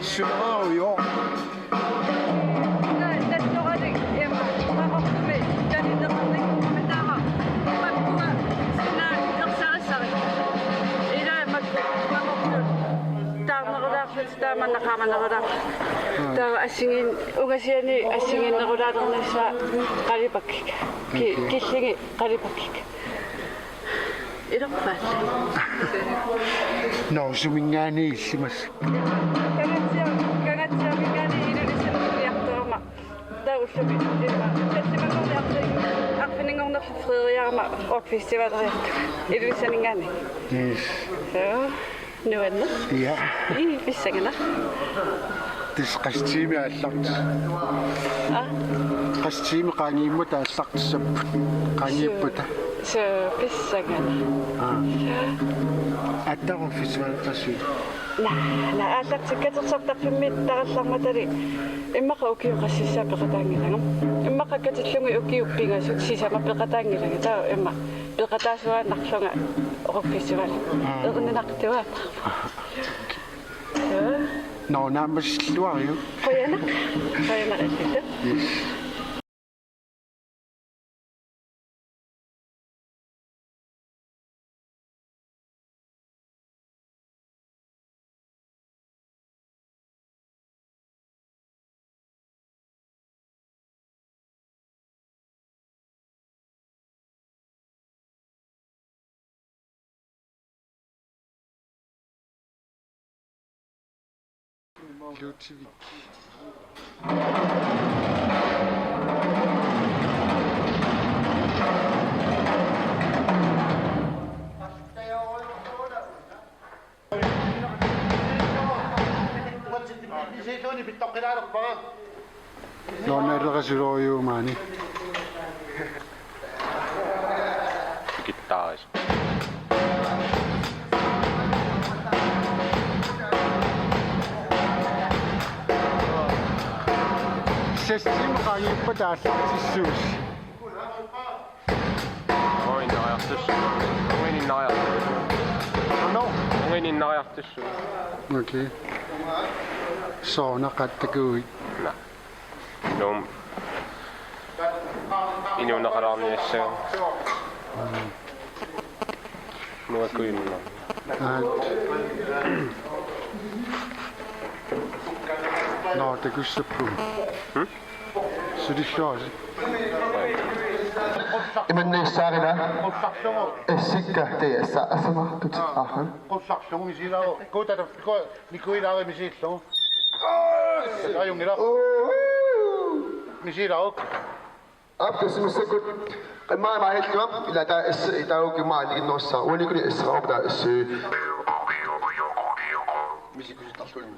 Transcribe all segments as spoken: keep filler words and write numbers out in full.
Sure, jo. Taarnerulaarput taamannaqaamanerulaarput. Taava assingi-, ungasiani assigiinnerulaalernissaa qalipakkik. Ki-, okay. Killingit qalipakkik. Ilorpaat. Nå, suminngaanniit illimas. Kangaatsiar-, Kangaatsiarminngaanniit Ilulissanut suliartorama. Taava ullumi ilaa. Tallimanngornermi arfi-, arfininngornermi feriarama rockfestivaleriartunga. Ilulissaninngaanniit. Yes. Joo. Nuanneq. Ja. Ii, pissanganaq. Tassa qassit tiimit aallartis-. Aa? Qassit tiimit qaangiummata aallartissapput. Qaangiuppata. Suu, suu, pissanganaq. Aa. Aatsaat rockfestival qassit? Naa, naa, aallartikkatersortarfimmiittarallarmatali. Immaqa ukiut qassissaat peqataanngilanga. Immaqa katillugit ukiut pingasut sisamat peqataanngilanga. Taava immaqa peqataasuaannarlunga rockfestival. Aa. Erninartuaannarpoq. Nå, naammassilluaruk. Qujanaq. Qujanaq illillu. Yes. Ludvig. Nuannaaleqasuloorujuumaani. Guitarist. Seks timer qaangiuppata aallartissuusi. Unganinnaariartus-. Unganinnaariartus-. Hvornår? Unganinnaariartussuuvoq. Okay. Soorunaqattakuuit? Naa. Nuum. Inuuneqalaarniassaaq. Nuakkuinnaq. Aat. Nå, takussappu. Hmm? Sulilluarisi. Imannissaarina. Essikka tassa asama tut. Aha. Qullarlugu misilaaruk. Kuuta, ku-, Nikuilaari misiillugu. Ajunngilaq. Misiilaaruk. Aap, tassa massakkut qimmara maahilluam ila taava S, taava qimmara nikinnerussaaq. Uanikkut S-raup taava S. Misikkusuttarluni.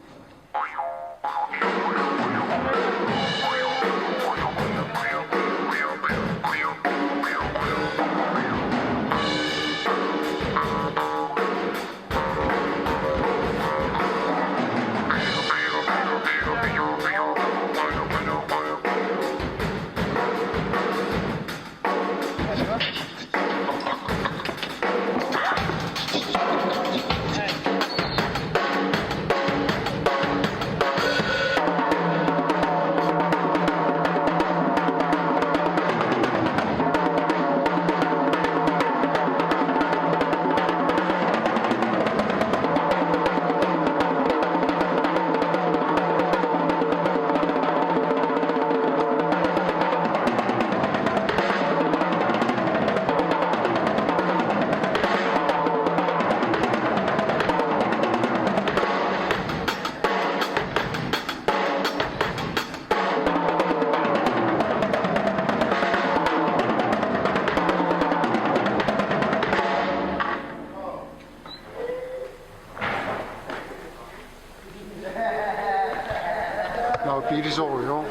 Nå, biilisorujoq.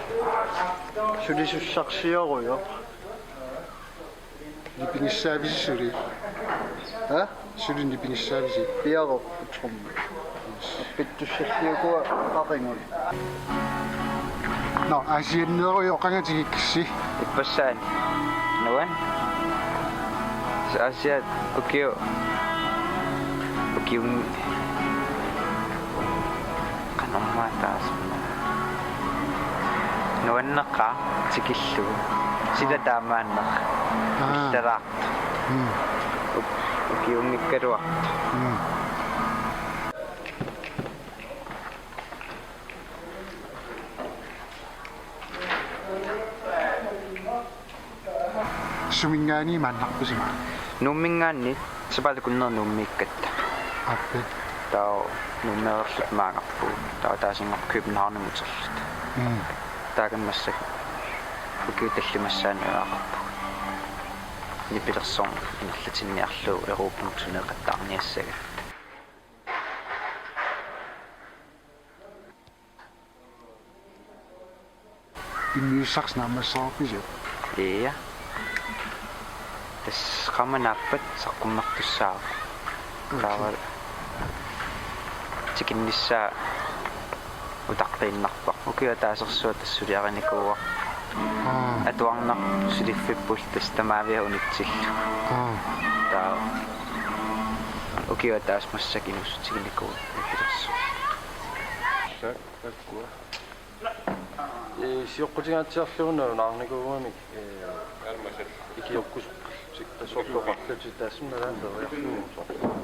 Sulisussarsiorujoq. Nipigissaavisi suli? Ha? Suli nipigissaavisi? Piareerpoq tromme. Pittussalliukua qaqinngui. Nå, Aasianneerujoq, qanga tigikkissi? Ippassaani. Nuan. Aasiaat ukiu-, ukium-, qanormaa taasarna. Nuanneqaaq tikillugu. Sila taamaanneq. Aa. Pillalaartoq. Mm. Uk-, ukiunngikkaluartoq. Mm. Suminngaanniit maannarpisi? Nuumminngaanniit, sapaatip akunneri Nuummiikkatta. Aappi. Taava Nuummeereerluta maanngarpugut. Taava taasinngorput Københavnimut uterluta. Mm. Taakani massakkut ukiut tallimassaanni ujaqarpugut. Nipilersorneq ingerlatinniarlugu Europamut turneriiqattaarniassagatta. Immiussarsi naammassereerpisiuk? Ja. Tassa qaammat naappat saqqummertussaavoq. Okay. Taava tikinnissaa utaqqiinnarpoq. Ukiup ataasersuaq tassa suliarinikuuarput. Aa. Atuarnarpoq suliffipput tassa tamaaviat unitsillugu. Aa. Taava ukiup ataaseq massakkut inuussutiginikuuvoq nipilersoq. Takkua. Ee, sioqqutingaatsiarlugu nalunaarnikuugamik, ee, ikiorkusoq, tassortoqarlutik taassuma nalaani periarlugu.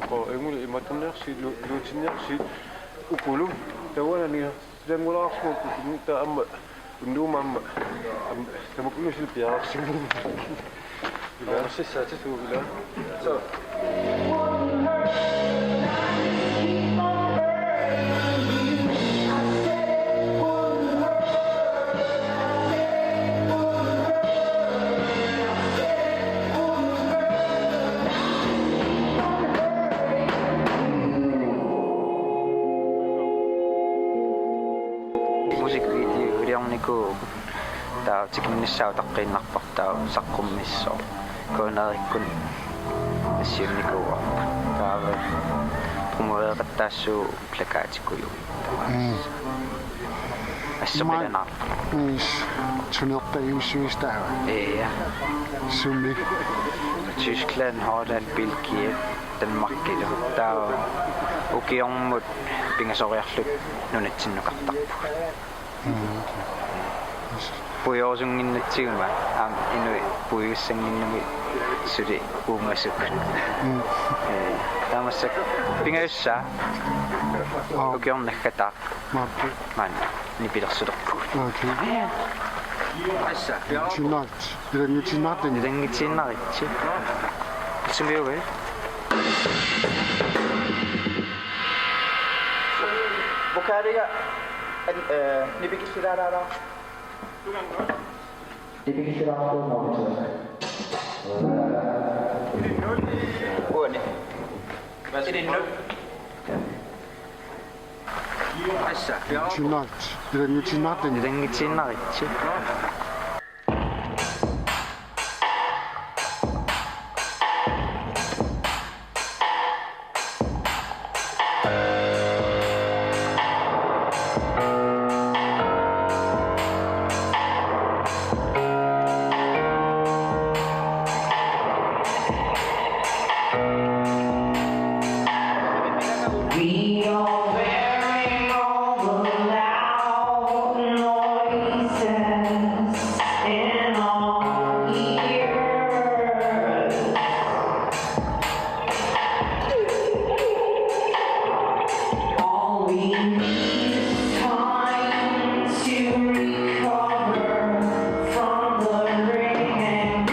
Qo, immuli imaattorniarsi, lu-, luutinniarsi, ukulu, taava naniarsilanngulaarsimappugut, taava aamma, unnuuma aamma, aamma, tamakkununnga suli piareersimavugut. Ila. Oqassissaatissat ila. So. Musikvideo iliornikuuvugut. Taava tikinnissaa utaqqiinnarpoq, taava saqqummissoq. Kuunerikkut nassiunnikuuarput. Taava promoveeqattaassuugut plakatikkujuit. Mm. Assoqilanaarpoq. Is, tunerta iussuistaava? Ja. Sumi? Tyskland, Holland, Belgia, Danmarkilu. Taava ukiormut pingasoriarluta nunatsinnukartarpugut. Mm, okay. Puigorusunnginnatsiguma, aamma inuit puigussannginnamik suli uungasukut. Mm. Ee, taava massakkut pingajussaat. Aa. Ukiornaggataa. Maappu. Maanna nipilersulerpugut. Okay. Tassa. Sinnaavat. Ilanngutinnaartut. Ilanngutinnaritsi. Sumiugai? Vokalia, an-, eh, nipikillilaalaala. Nipikillilaartuunnguugut. Uani. Ilinnut. Tassa. Sinnaavat. Ilanngutinnaartut. Ilanngutinnaritsi. We are wearing all the loud noises in our ears. All we need is time to recover from the ringing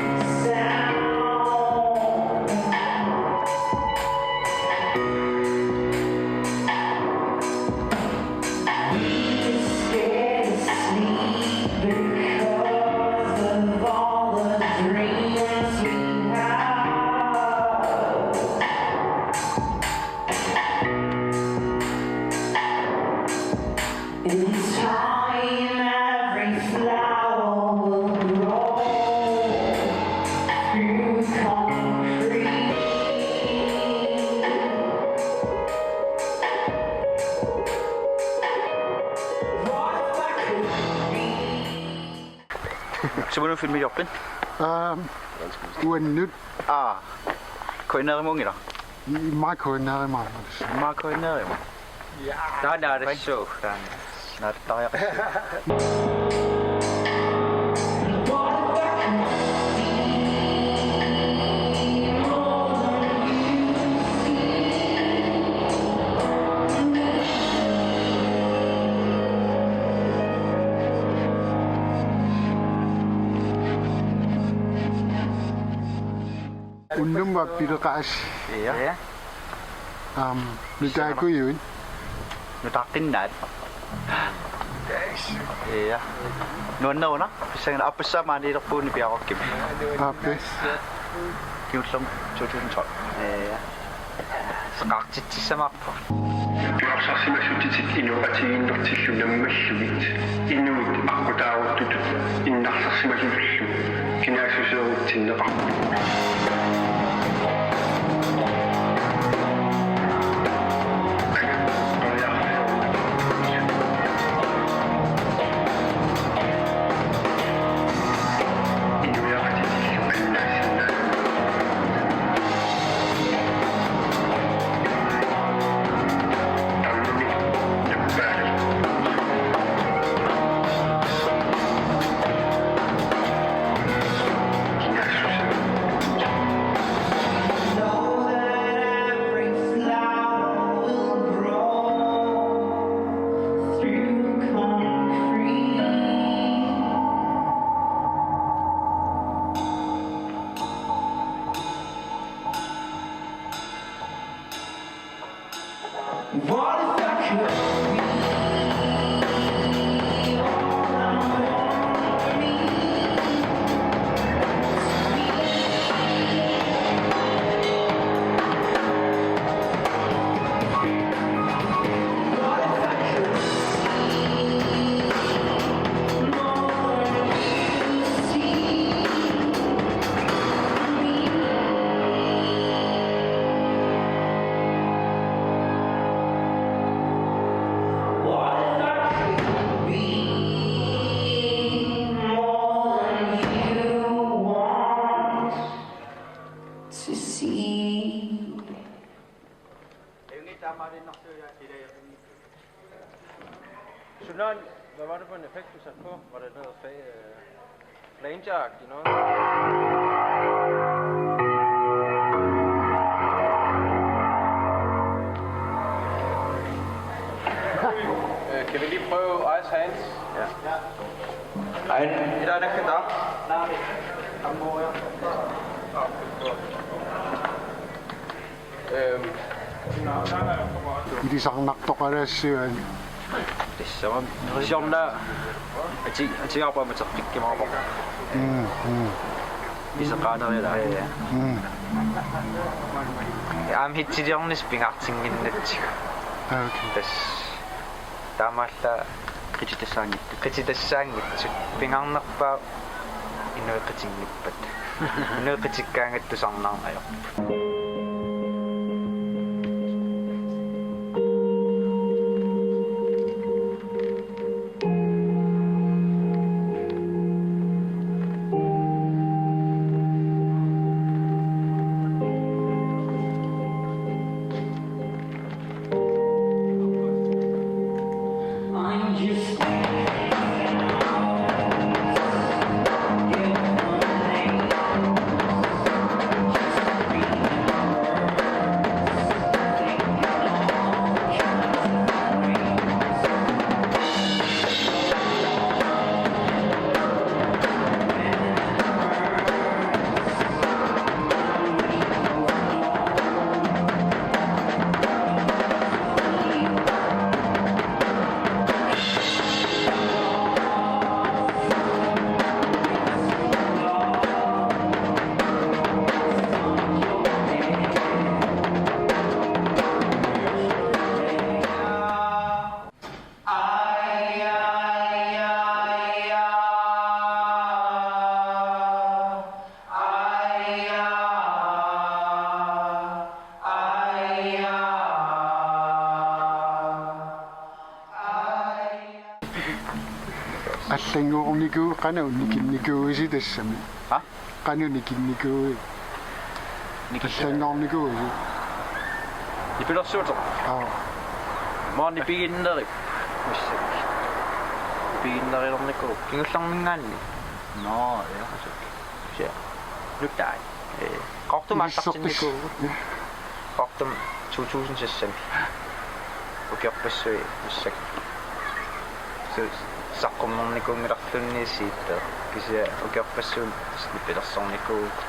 sound. We just can't sleep because of all the dreams we have. It's time Every flower will grow through concrete. What if I could be? Sumut filmiliorpit? Aam, uannut. Aa. K N R-imuunngilaq? Immaqa K N R-imuunngilaq. Immaqa K N R-imuunngilaq. Taanna alassuaq. Taanna. Naatariaqarpoq. Unnummi pileqaasi. Ja. Ja. Aam, nutaakujuit. Nutaaqqinnaatit. Ja. Nuanneruna, pissanganaq aappassaa maaniilerpugut nipiarukkimi. Aappi. Kingullermik to tusind tolv. Ja. Seqaartitsissamaarpunga. Piareersarsimassutit inooqatigiinnertillu nammallugit inuit aqqutaaruttutut innarlersimasullu kinaassuseerutsinneqarput. What if I could be all I wanna be? What if I could see more than you see? Sunan, hvad var det for en effekt, du satte på? Var det noget fa-, øh, flanger-agtigt noget? Øh, kan vi lige prøve Ice Hands? Ja. Ej, et eller andet kan der. Øhm. Ilisarnartoqalaassuani. Tassami. Siorna ati-, atigaarput aamma tertikkimaarpoq. Mm, mm. Iseqaanerilaat. Mm. Aamma hitsiliornissaq pingaartinnginnatsigu. Ah, okay. Tassa taamaallaat qititassaanngitsut. Qititassaanngitsut. Pingaarnerpaaq inuit qitinngippat. Inuit qitikkaangatta tusarnaarneq ajorput. Allanngornikuuit qanoq nikinnikuuisi tassami? Ha? Qanoq nikinnikuuit? Nikin- Allanngornikuuisi? Nipilersuuteq? Aa. Maani piginnerit. Massakkut. Piginnerilernikuu. Kingullermiingaanniit. Nå, ja. Kisianni. Nutaat. Ee, Qaqortumi aallartinnikuuvugut. Qaqortumi to tusind seks. Ukiorpassuit massakkut. Su-, saqqummernikuunngilarluunniit siippeq. Kisianni ukiorpassuit nipilersornikuuvugut.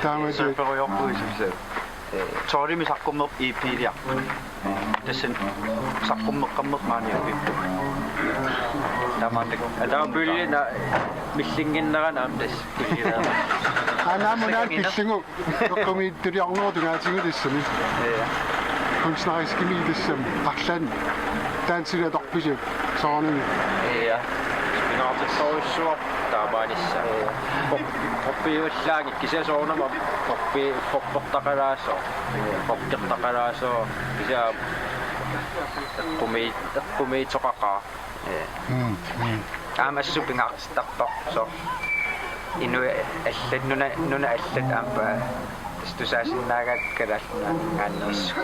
Taamaat. Soorlu perujoorpugut isumsau. Ee, tolvimi saqqummerpoq E P-liarput. Tassani saqqummeqqammerpoq maani apiippoq. Taamaattoq. Taava pulje na-, millinnginnerani aamma tassa pulje. Aa, naamik, naamik pillugu. Eqqumiitsuliornerup tungaatigut tassami. Ja. Kunstneriskimik tassami. Arlaannik. Dansilik atorpisiuk soorunami. Ja. Pingaartissorujussuaq taamaanissaa. Pop-, poppiuallaanngilaq kisianni soorunami poppi-, poppertaqalaassooq. Poppertaqalaassooq. Kisianni eqqumiit-, eqqumiitsoqaqaaq. Ja. Mm, mm. Aamma assut pingaartittarpoq soorlu. Inuit allat nuna, nuna allat aamma tassa tusaasinnaagaat Kalaallit Nunaanniit.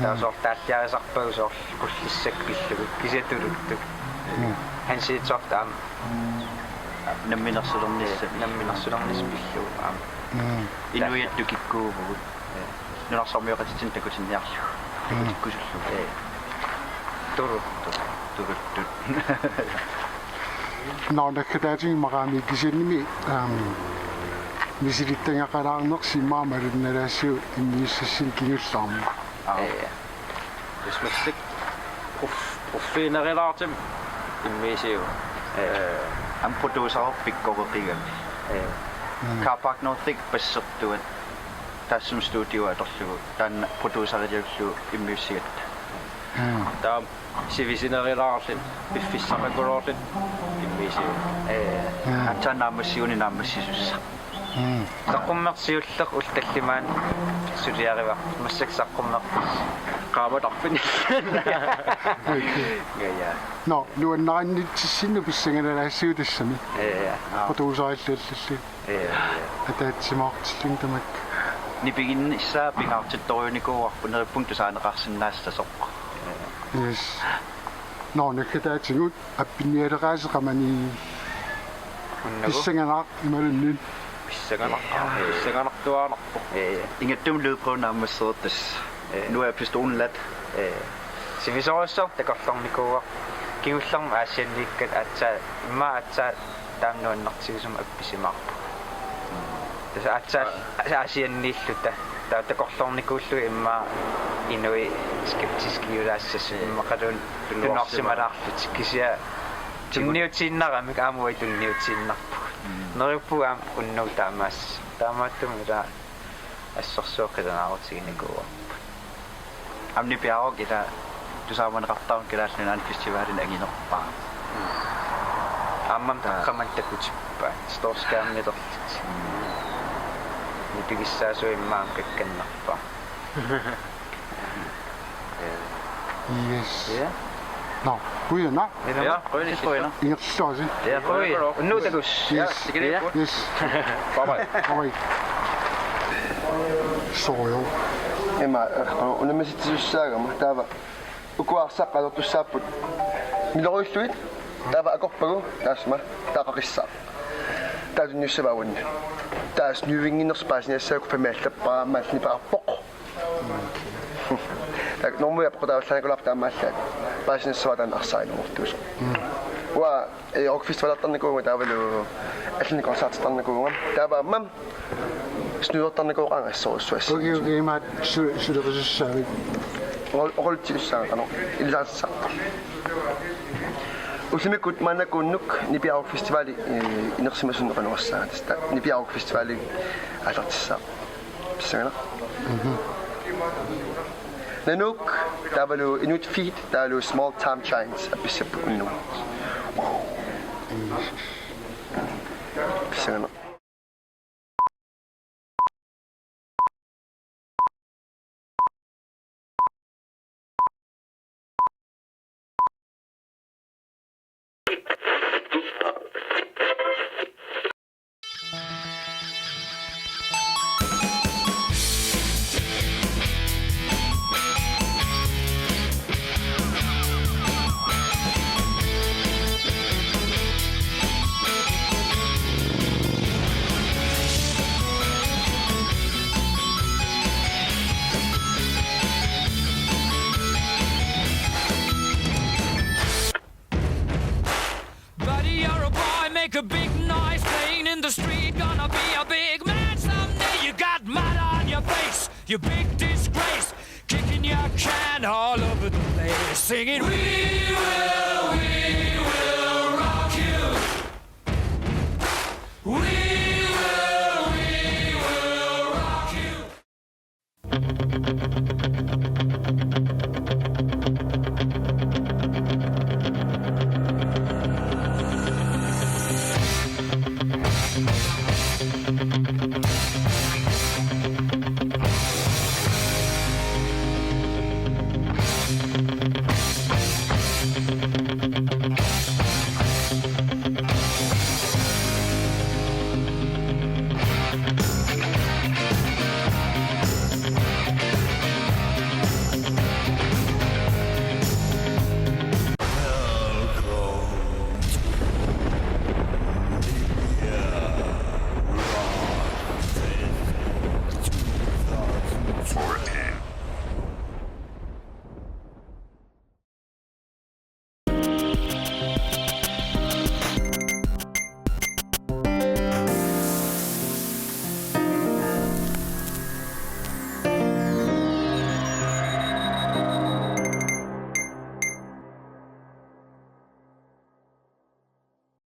Taava soorlu taalliarisarpagut soorlu Qullissat pillugu kisianni tuluttut. Mm. Hans Hedtoft aamma Namminersulernissat. Namminersulernissat pillugu aamma. Mm. Inuiattut kikkuuvugut. Nunarsuarmioqatitsinnut takutinniarlugu. Mm. Takutikkusullugu. Turuttu. Turuttut. Nå, naggataatigut immaqa aamma kisiannimi, aam, misilittagaqalaarnersi immaqa malunnalaassiuk immiussassinnut kingullermi. Aap. Ee. Tassa massakkut prof-, profiinerilaartumik immiussiuk. Ee. Ee, aamma producerit pikkoreqigami. Ee. Mm. Car Park Northip bassertuat taassuma studio atorlugu taanna produceriliullugu immiussigatta. Mm. Taava sivisinerilaarluni, piffissaqakuloorluni immiussiuk. Ee. Mm. Aatsaat naammassigunik naammassisussaq. Mm. Saqqummersitseq ullut tallimaanni suliarivara. Massakkut saqqummerput. Qaamatarfini. Ja, ja. Nå, nuannarinnitsinni pissanganalaassiuk tassami. Ja, ja. Producerillugu. Ja, ja. Ataatsimoortilluni tamakku. Nipiginnissaa pingaartittorujunikuuarput neriuppunga tusaaneqarsinnaassasoq. Yes. Nå, naggataatigut. Appinnialeqaasi qamani. Unnagu. Pissanganaq imaluunniit. Pissanganaq. Ee. Pissanganartuaannarpoq. Ee. Ingammik lydprøve naammassereertut. Ee. Nu er pistolen ladt. Ee. Sivisoorujussuaq takorloornikuuara. Kingullermik Aasianniikkatta aatsaat, immaqa aatsaat taama nuannertigisumik appisimaarpugut. Tassa aatsaat Aasianniilluta. Taava takorloornikuullugu immaqa inuit skeptiskiulaassasut immaqaluunniit tunniusimalaarlutik kisianni tunniutiinnaramik aamma uagut tunniutiinnarpugut. Mm. Neriuppunga aamma unnugu taamaas-, taamaattumik ila assorsuaq qilanaarutiginikuuarput. Aamma nipiaruk ila tusaamaneqartarami Kalaallit Nunaanni festivalinik anginerpaaq. Mm. Aammami Taa. Taqqamani takutippaat. Storskærmilerlutik. Mm. Nipigissaasua immaqa aamma kakkannerpaaq. Yes. Ja. Nå, qujanaq. Ja, qujanaq. Qujanaq. Ingerlalluarisi. Ja, qujanaq. Unnugu takuss. Yes. Ja, sikkert. Yes. Bye bye. Bye bye. Soorlu. Ima, eh, unammisitsisussaagama. Taava uku arsaq qanoq tussaapput. Miloriullugit. Taava akorpagu. Taassuma. Taaqaqissaaq. Taava tunniussavaa uannut. Taava snyvinginnersoq paasiniassagukku fem allappara aamma nipiarpoq. Taava normu apeqqutaavallaanikuuarput taamaallaat. Paasiniassavaa taanna arsaq ilumoortuusoq. Uanga, eh, rockfestivalertarnikuuvunga taavalu allanut koncertertarnikuuvunga. Taava aamma snydertarnikuuvoq assorsuaq. Okay, okay, imaattoq su-, sulerisussaavit. Oqal-, oqalutsisussaavit, qanoq, ilisarissartoq. Ullumikkut maannakkut unnuk Nipiaruk Festivali, eh, inersimasunneq qanoq issaanga tassa. Nipiaruk Festivali aallartissaaq. Pissanganaq. Mhm. Nanook, taavalu Inuit Feet, taavalu Small Time Giants, appissapput unnugu. Pissanganaq. Buddy, you're a boy, make a big noise, playing in the street, gonna be a big man someday. You got mud on your face, you big disgrace, kicking your can all over the place, singing, "We will, we will rock you. We